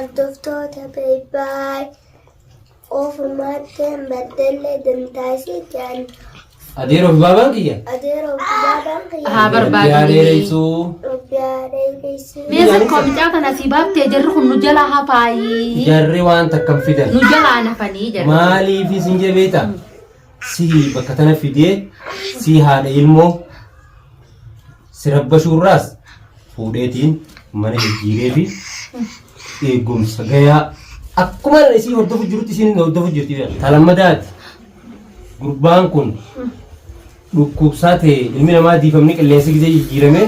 Hordoftoota bye bye. Ofumaatteen baddellee dantaasii jaan. Adeeroo fi baabaan kiyya. Adeeroo fi baabaan kiyya. Haa Rabbi haa barbaadanii. dheereessuu. Rabbi haa dheeressu. Mee sakkoo mucaa kana sii baaftee jarri kun nu jalaa hafaayii. Jarri waan takka hin fidan. Nu jalaa nafanii jarri. Maaliif isin jabeeta? Si bakka tana fidee si haadha ilmoo si rabbashuurraas fuudheetiin mana jijjiiree fi eegumsa gayaa akkuma isii hordofu jirutti isiin hordofu jirti. Talammadaati gurbaan kun dhukkubsaa ta'e ilmi namaa diifamni qilleensi gisee jijjiirame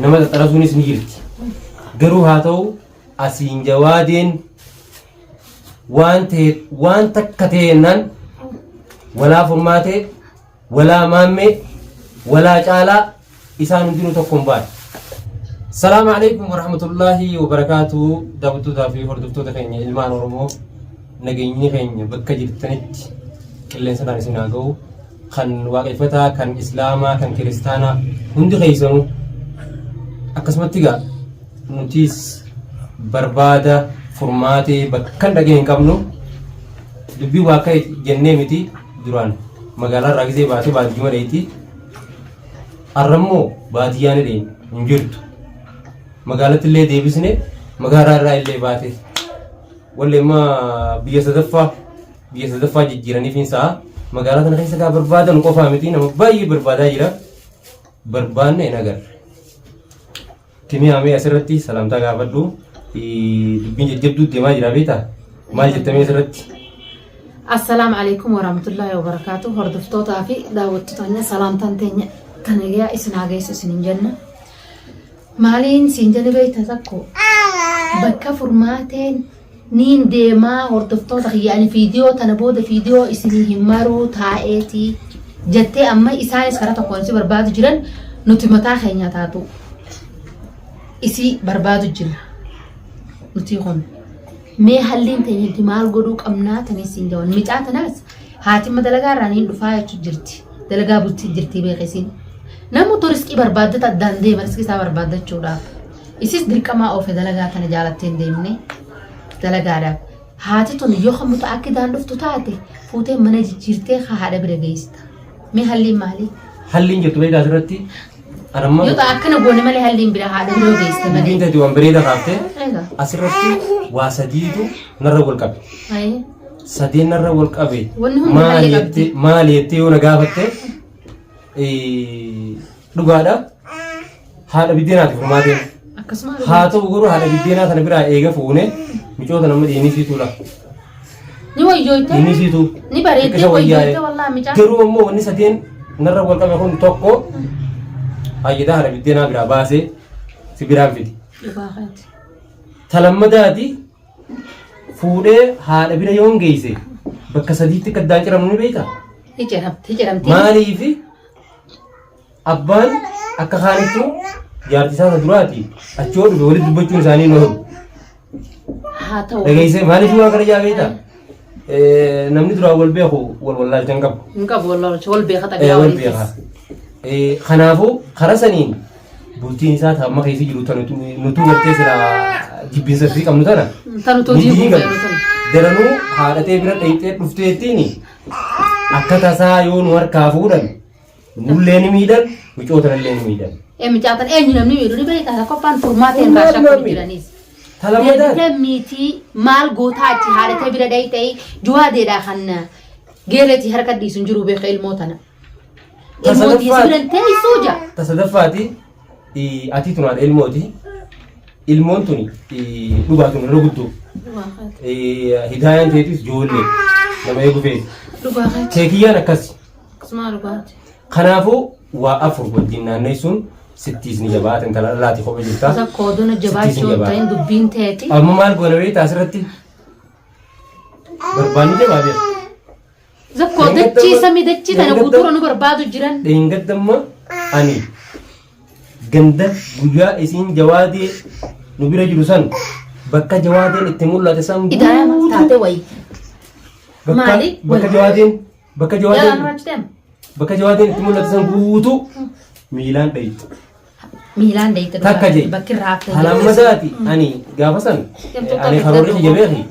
nama xaxarasuunis ni jirti. Garuu haa ta'u asiin jawaadeen waan ta'e waan takka ta'e jennaan walaa furmaatee walaa maammee walaa caalaa isaan hundinuu tokko hin baane. Salaamu alaikum warahmatullaahi wabarakaatu daawwattootaa fi hordoftoota keenya ilmaan Oromoo nageenyi keenya bakka jirtanitti qilleensa ta'an isin haa ga'u kan waaqeffataa kan islaamaa kan kiristaanaa hundi keessanuu akkasumatti egaa nutis barbaada furmaatee bakka hin dhagee hin qabnu dubbii waa akka jennee miti duraan magaalaa irraa gisee baatee baadiyyuma dheeyti arrammoo baadiyyaa ni dheeyna hin jirtu magaalatti illee deebisne magaalaa irraa illee baate wallee amma biyya sadaffaa biyya sadaffaa jijjiiraniif hin sa'a magaalaa kana keessa gaa barbaadan qofaa miti nama baay'ee barbaadaa jira barbaanne hin agarre. Kimiyaa mee asirratti salaamtaa gaafadhu. Dubbiin jajjabduu deemaa jira beektaa? Maal jettamee asirratti? Assalaamu alaikum warahmatullahi wabarakaatu. Hordoftootaa fi daawwattoota keenya salaamtaan teenya kan egaa isin haa geessu isin hin jenna. Maaliin siin jenne beekta tokko bakka furmaateen niin deemaa hordoftoota kiyya ani viidiyoo tana booda viidiyoo isinii hin maruu taa'eetii jettee amma isaanis karaa tokkoon si barbaadu jiran nuti mataa keenya taatu isii barbaadu jirra nuti kun mee halliin teenya nuti maal godhuu qabnaa tanis siin jawan micaa tanaas haatimma dalagaa irraa niin dhufaa jechuu jirti dalagaa bultii jirtii beekisiin namoota riskii barbaaddata addaan deema riskii isaa barbaaddachuudhaaf. Isis dirqamaa oofe dalagaa tana jaalattee hin deemne dalagaadhaaf. Haati tun yoo kan muta akka idaan dhuftu taate fuutee mana jijjiirtee haa haadha bira geessita. Mee halliin maali? Halliin jettu beektaa asirratti anamma Yoo ta'a akkana goone malee halliin bira haadha bira geessite malee. dubbiin teeti waan bareeda kaaftee Egaa. asirratti waa sadiitu narra wal qabe. Ayee. Sadeen narra wal qabe. Wanni hundi Maali hallii qabdi. jettee maali jettee yoo na gaafatte dhugaadha. Haadha biddeenaati furmaateen. Akkasuma Haa ta'u garuu haadha biddeenaa sana biraa eega fuune micoota nama dhiinni siituu la. ni wayyooyte. Dhiinni siituu. Ni bareeddee Xiqqisha wayyaa'e. wayyooyte wallaahi micaan. Garuu ammoo wanni sadeen narra wal qabe kun tokko hayyadaa haadha biddeenaa biraa baasee si biraan fidi. Dhugaa keeti. Talammadaati fuudhee haadha bira yoon geesse bakka sadiitti akka addaan ciramu ni beektaa? Ni ciramti ciramti. Maaliifi Abbaan akka kaanittu jaarti isaa ta duraati achi yoo dhufe walitti dubbachuun isaanii hin oolu. Haa ta'u. Dhageessee maaliif waan kana jaa beektaa? Namni duraan wal beeku wal wallaalcha hin qabu. Hin qabu wallaalcha wal beeka xabiyaa Wal waliitis. beeka. Kanaafuu karaa saniin bultiin isaa ta amma keessa jiru tana nutuu gartee silaa jibbinsa fi qabnu tana. Tan utuu ni diiguu diigamti. feenu tun. Daranuu haadhatee bira dhayxee dhufteettiin akka tasaa yoo nu harkaa fuudhan Nullee ni miidhan, micoo tanallee ni miidhan. Ee mucaa tan eenyu namni miidhu ni beektaa tokkoffaan furmaata irraa shakkuun jiranis. Ta lammataa Deebitee miitii maal gootaa achi haadhatee bira dhayxee juwaadeedhaa kan geereetii harka dhiisu hin jiru beeka ilmoo tana. Ta Ilmoo tiisi sadaffaati. bira hin teessuu jaa. Ta sadaffaati atii tun haadha ilmooti. Ilmoon tuni dhugaa tun irra guddoo. Hidaayaan teetis ijoollee nama eegu feeti. Dhugaa keeti. Keekiyyaan akkasi. Akkasumaa dhugaati. Kanaafuu waa afur wajjin naanneessuun sittiis ni jabaata intala dhalaati kophee jirta. Tokko oduna Sittiis ni jabaachuu hin jabaata. ta'in dubbiin teeti. Amma maal goona beektaa asirratti? Barbaanni jabaa beekta. Zakkoo dachii samii dachii tana guutuura nu barbaadu jiran. Dheengadda amma ani ganda guyyaa isiin jawaadee nu bira jiru san bakka jawaadeen itti mul'ate san Idaaya maal taate wayi. bakka Maali? bakka jawaadeen Bakka Yaa jawaadeen nurra achi deema. bakka jawaadeen itti mul'atu san guutuu miilaan dhayitu. Miilaan deeyte Takka jee. Bakki irraa haftee Ta lammadaati ani gaafa san Deemtuu ani qabdi karoorri kiyya dadhaboo. beeki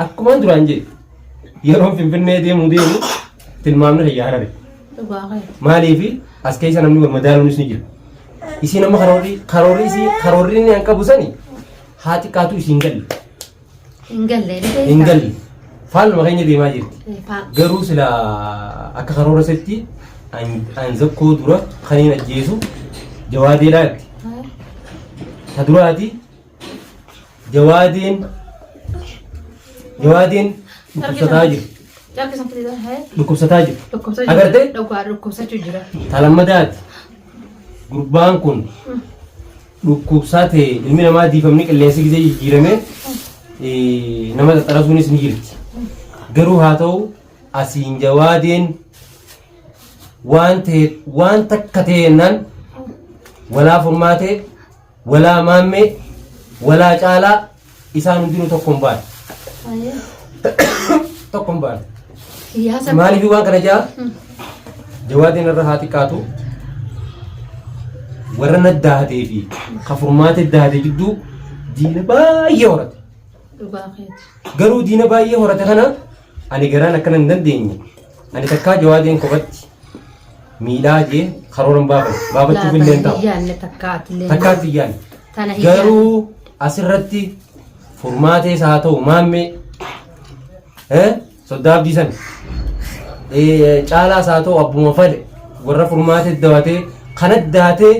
akkumaan duraan jee yeroon Finfinnee deemuu deemu tilmaamni kiyya harare. Dhugaa kee. Maaliifi as keessa namni wal madaaluunis ni jira. Isiin amma karoorri karoorri isii karoorri inni an qabu sani haa xiqqaatu isiin galle. Hin galle ni beektaa? Hin galle. Faalluma keenya deemaa jirti. Faa- Garuu sila akka karoora isatti an zakkoo dura kan hin ajjeesu jawaadeedhaa itti. Ta duraati jawaadeen jawaadeen dhukkubsataa jiru. Carqi san fidee hee? Dhukkubsataa jiru. Dhukkubsachuu Agartee? jira. Dhugaa dhukkubsachuu jira. Ta lammadaati gurbaan kun dhukkubsate ilmi namaa diifamni qilleensi gisee jijjiirame nama xaxarasuunis ni jirti. Garuu haa ta'u asiin jawaadeen waan ta'e waan takka ta'e jennaan walaa furmaatee walaa maammee walaa caalaa isaan hundinuu tokko hin baane. Tokko hin baane. Siyaasa Maaliif waan kana jaa? Jawaadeen irra haa xiqqaatu. Warra na dahatee fi ka furmaate dahate gidduu diina baay'ee horate. Dhugaa keeti. Garuu diina baay'ee horate kana ani garaan akkana hin dandeenye. Ani takkaa jawaadeen kophatti miidhaa jee karoora hin baafanne. Baafachuuf illee hin ta'u. Yaanne takkaatti illee. Takkaatti hin yaanne. Tana hin yaanne. Garuu asirratti furmaatees haa ta'u maammee soddaa abdii san caalaas haa ta'u abbuma fale warra furmaatee dawatee kana daatee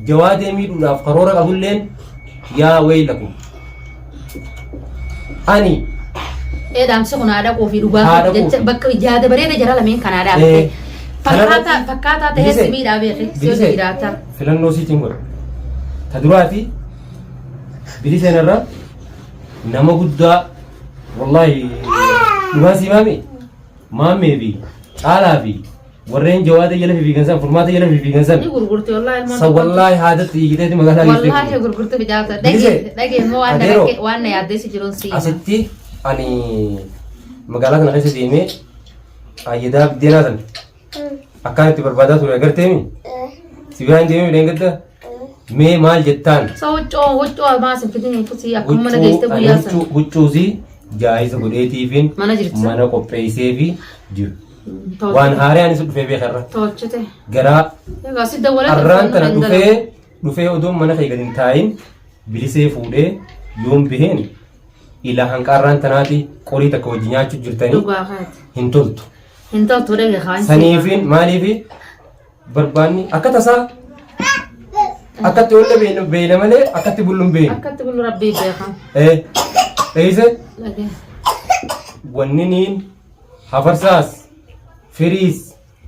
jawaadee miidhuudhaaf karoora qabulleen yaa weeylakum. Ani Ee dhaamsi kun haadha koo fi dhugaa Haadha koo jecha fi. bakka yaada bareeda jara lameen kanaa dhaabte. Eh, Fakkaataa kanarratti fakkaataa ta'ee Bilisee, si miidhaa beeki si Bilisee, hojii jiraata. filannoo siitiin godha. Ta duraati biliseen irra nama guddaa wallaahi dhugaan sii maami maammee fi caalaa fi warreen jawaada jala fiigan san furmaata jala fiigan san Ni gurgurti wallaahi ilmaan san wallaahi haadatti hiikiteeti magaalaa geessee Wallaahi gurgurti. gurgurti bicaata. Bilisee, Dhagee dhagee immoo waan na adeeroo. rakke waan na yaaddeessi jiruun si hima. Asitti ani magaalaa kana keessa deemee ayyadaa biddeenaa sana akkaan itti barbaadaa ture agarteemi si biraan deemee midhaan gadda mee maal jettaan So huccuu huccuu almaas hin fidin kusii akkuma mana geessite guyyaa sana. huccuusii jaayisa godheetiifin Mana jirti. mana qopheesseefi jiru. Waan haaraan isa dhufee beekarra Tolchite. garaa Egaa si dawwalee arraan tana dhufee dhufee odoon mana kee gadi hin taa'in bilisee fuudhee yoon biheen ilaa hanqaarraan tanaati qorii takka wajji nyaachuu jirtanii Dhugaa kaati. hin toltu. Hin toltu dhage kaan. Saniifin maaliifi barbaanni akka tasaa akkatti oolla beena beena malee akkatti bullu hin beenu. Akkatti bullu rabbii beeka. Eh, eeyse Dhage. wanni niin hafarsaas firiis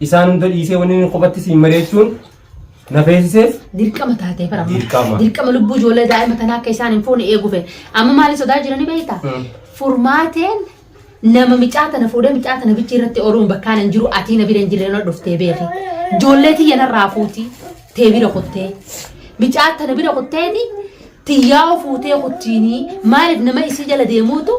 isaan hunda dhiisee wanni niin kophatti siin mari'achuun na feesiseef Dirqama taatee bara. Dirqama. Dirqama lubbuu ijoollee daa'ima tanaa akka isaan hin fuune eegufe. Amma maali sodaa jiranii beektaa? Furmaateen nama micaa tana fuudhee micaa tana bichi irratti oruun bakkaan hin jiru atii na bira hin jirre na dhuftee beeki. Ijoollee tiyya narraa fuuti tee bira kuttee. Micaa tana bira kutteeti tiyyaa fuutee kuttiinii maaliif nama isii jala deemuutu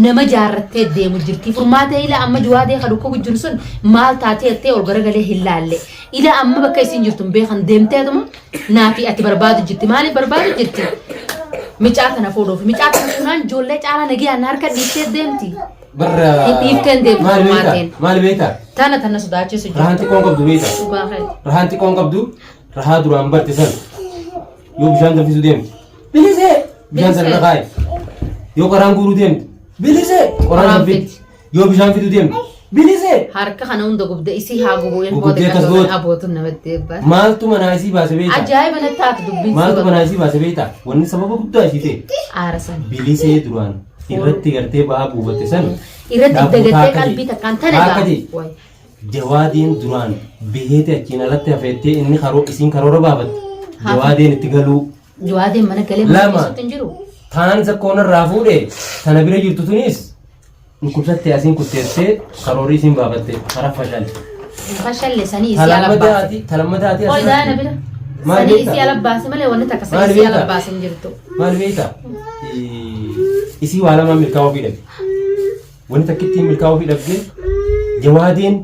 nama jaarrattee deemu jirti. Furmaatee ila amma juwaadee kan dhukkubu jiru sun maal taatee jettee ol garagalee hin laalle. Ila amma bakka isiin jirtu hin beekan deemteetuma naa fi ati barbaadu jirti. Maaliif barbaadu jirti? Micaa tana fuudhuuf. Micaa tana fuunaan ijoollee caalaa nagayaan na harka dhiiftee deemti. Barra Hin dhiifteen deemti maal beektaa? furmaateen. Maal beektaa? Tana tana sodaachisu Rahaan jirtu. xiqqoon qabdu beektaa? Dhugaa keeti. Rahaan xiqqoon qabdu rahaa duraan barte san yoo bishaan danfisuu deemte bilisee bishaan sana irra kaa'i. Yoo qoraan guuruu deemte bilisee qoraan Qoraan san fidi. fidi. Yoo bishaan fiduu deemte bilisee. Harka kana hunda gubde isii haa gubu ilmoo Gugubdee akkas xiqqaa goote. abootuun namatti eebbaa. Maaltu manaa isii baase beektaa? Ajaa'iba natti taate dubbiin Maaltu manaa isii baase beektaa? Wanni sababa guddaa isii ta'e Aara sani. bilisee duraan irratti gartee ba'aa buufatte san Irratti dhaabuu dagattee taakka qalbii jee. takkaan tana Taakka gaa. jee. Wayi. Jawaadeen duraan baheeti achiin alatti hafeettee inni karoo isiin karoora baafatte. Jawaadeen itti galuu. Jawaadeen mana galee mana Lama. keessatti hin jiru. Taan zakkoon irraa fuudhe tana bira jirtu tunis dhukkubsattee asiin kutteessee karoorri isiin baafatte karaa fashalle. Fashalle sanii isii ala baase. Talammadaati talammadaati Oi daana bira. Maal Sanii beektaa? isii ala baase malee wanni takka Maal sanii isii ala beektaa? baase hin jirtu. Maal beektaa? Isii waa lamaan milkaa'uu fi dhabde. Wanni takkittiin milkaa'uu fi dhabde jawaadeen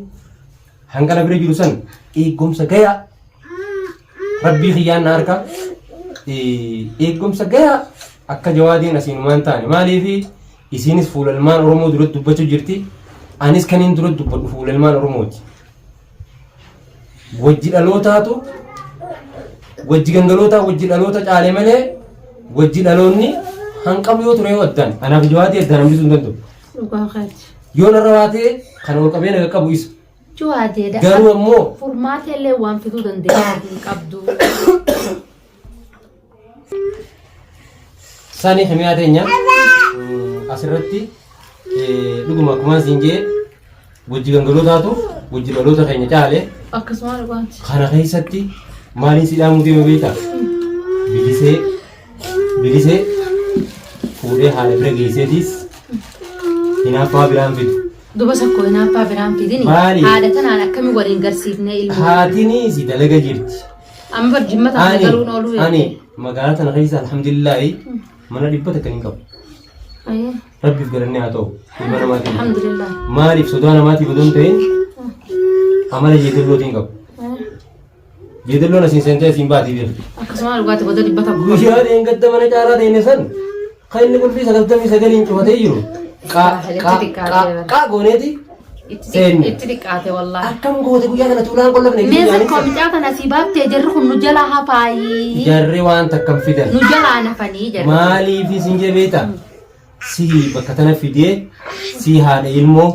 hanqala bira jiru san eegumsa gayaa Rabbii kiyyaan na harka eeggumsa gayaa akka jawaadiin asiinumaan taane maaliifi isiinis fuula ilmaan Oromoo duratti dubbachuu jirti anis kaniin duratti dubbadhu fuula ilmaan Oromooti. Wajji dhalootaatu wajji gangalootaa wajji dhaloota caale malee wajji dhaloonni hanqabu yoo ture yoo addaan anaaf jawaadii addaan hambisuu hin danda'u. Dhugaa keeti. Yoo narra baatee kan ol qabee na qaqqabu isa. Juwaadeedha. Garuu ammoo Furmaata illee waan fiduu dandeessu hin qabdu. Sani himiyaa teenya asirratti dhuguma akkuma siin jee wajji gangalootaatu wajji dhaloota keenya caale Akkasuma dhugaati. kana keessatti maaliin si dhaamuu deema beektaa? Bilisee bilisee fuudhee haadha bira geesseetiis hinaaffaa biraan fidu. Duba sakkoo hinaaffaa biraan fidini. Maali? Haadha tanaan akkami waliin garsiifnee ilmoo. Haatini si dalaga jirti. Amma bar jimma taate Ani galuun ooluu ani magaalaa tana keessa alhamdulillaahi mana 100 hin qabu. Ayyee. Rabbiif galanni haa ta'u. Ilma namaatiin. Alhamdulillah. Maaliif sodaa namaatiif odoo hin ta'in amala jeedallootiin qabu. Jeedalloon asiin seentee asiin baatii beektu. Akkasuma dhugaati booda 100. Guyyaa dheengadda mana caalaa deeme san kan inni qulfii 99n cufatee jiru qaa qaa qaa qaa gooneeti seenne. Itti xiqqaate wallaahi. Akkam goote guyyaa kana tuulaan qollafne Mee sakkoo mucaa kana sii baaftee jarri kun nu jalaa hafaayii. Jarri waan takka hin fidan. Nu jalaa nafanii jarri. Maaliif isin jee beektaa? Si bakka tana fidee si haadha ilmoo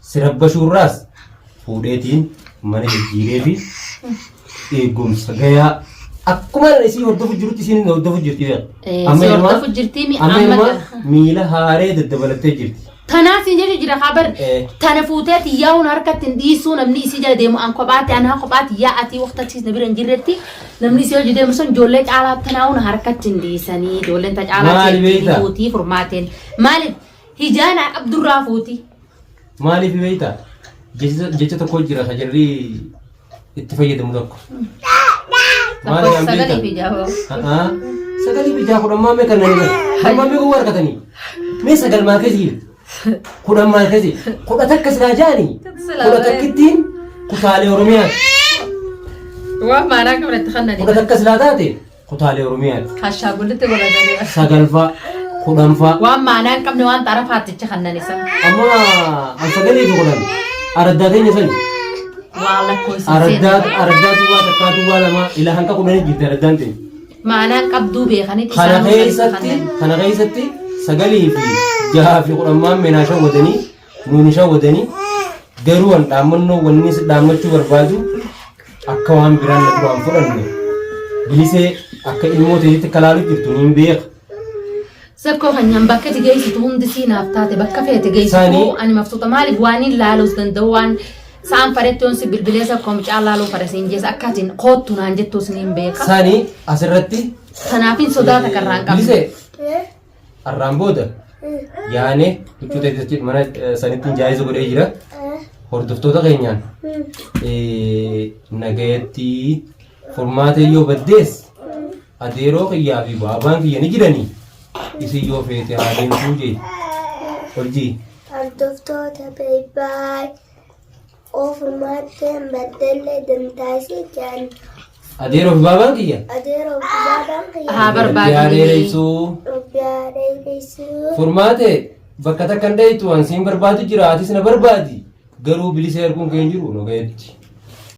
si rabbashuurraas fuudheetiin mana jijjiiree fi eegumsa gayaa akkuma isii hordofu jirutti isiin hordofu jirti beekta. Si hordofu jirti mi amma amma ilmaa miila haaree daddabalattee jirti. Tanaa siin jechu jira kabar tana fuutee tiyyaa'uun harkatti hin dhiisuu namni isii jala deemu an kophaatti anaa kophaatti yaa atii waqta achiis na bira hin jirretti namni isii hojii deemu sun ijoollee caalaa tanaa'uun harkatti hin dhiisanii ijoolleen ta caalaa Maali beektaa? fuutii furmaateen maaliif hijaanaa qabdurraa fuutii. Maaliif beektaa? Jecha tokko jira ka jarri itti fayyadamu tokko. Maali Lakkoofsa kan sagalii fi beektan? jaha. Haa. Sagalii fi jaha kudhan maamee kan nani bara. Hamma meeqa waa argatanii? Mee sagal maal keessa jirti? Kudhan maal keessa jirti? Kudha takka silaa jaani. Kudha takkittiin kutaalee Oromiyaati. Waan maanaa qabna itti Kudha kannani. takka silaa taate kutaalee Oromiyaati. Kashaagullitti godhatanii. Sagalfaa, kudhanfaa. Waan maanaa hin qabne waan xarafaatticha kannanisa. Amma an sagalii fi kudhan araddaa teenya sani. Waa lakkoofsa Araddaa araddaa duwwaa takkaa duwwaa lama ila hanga kudhanii jirti araddaan teenya. Maanaan qabduu beekanitti Kana isaan walitti keessatti kannan. kana keessatti sagalii fi jahaa fi kudhan maammee naa shawwadanii nuuni shawwadanii garuu an dhaammannoo wanni si dhaammachuu barbaadu akka waan biraan na duraan fudhanne bilisee akka ilmoo teetitti akka laalu jirtu niin beeka. Sakkoo kanyaan bakka itti geessitu hundi sii naaf taate bakka feete geessitu Isaanii- ani maftuuta maaliif waan hin laaluus danda'u waan sa'aan fadhetti yoon si bilbilee sakkoo mucaa laaluu fadha siin jeessa akka atiin koottu naan jettuus niin beeka. Sani asirratti Kanaafin sodaa takka irraa hin qabne. bilisee arraan booda yaane huccuu teessatti mana sanitti jaayisa godhee jira. Hordoftoota keenyaan nagayatti furmaata yoo baddees adeeroo kiyyaa fi baabaan kiyya ni jiranii isin yoo feete haa deemtuu jee oljii. Hordoftoota baay'ee ofumaatti baddellee dantaasii jaan Adeeroo fi baabaan kiyya. adeeroo fi baabaan kiyya Haa Yaa barbaadanii. dheereessuu. Obbo Furmaate bakka takka hin dhayitu waan siin barbaadu jira atis na barbaadi garuu bilisee arguun kee hin jiru nagayetti.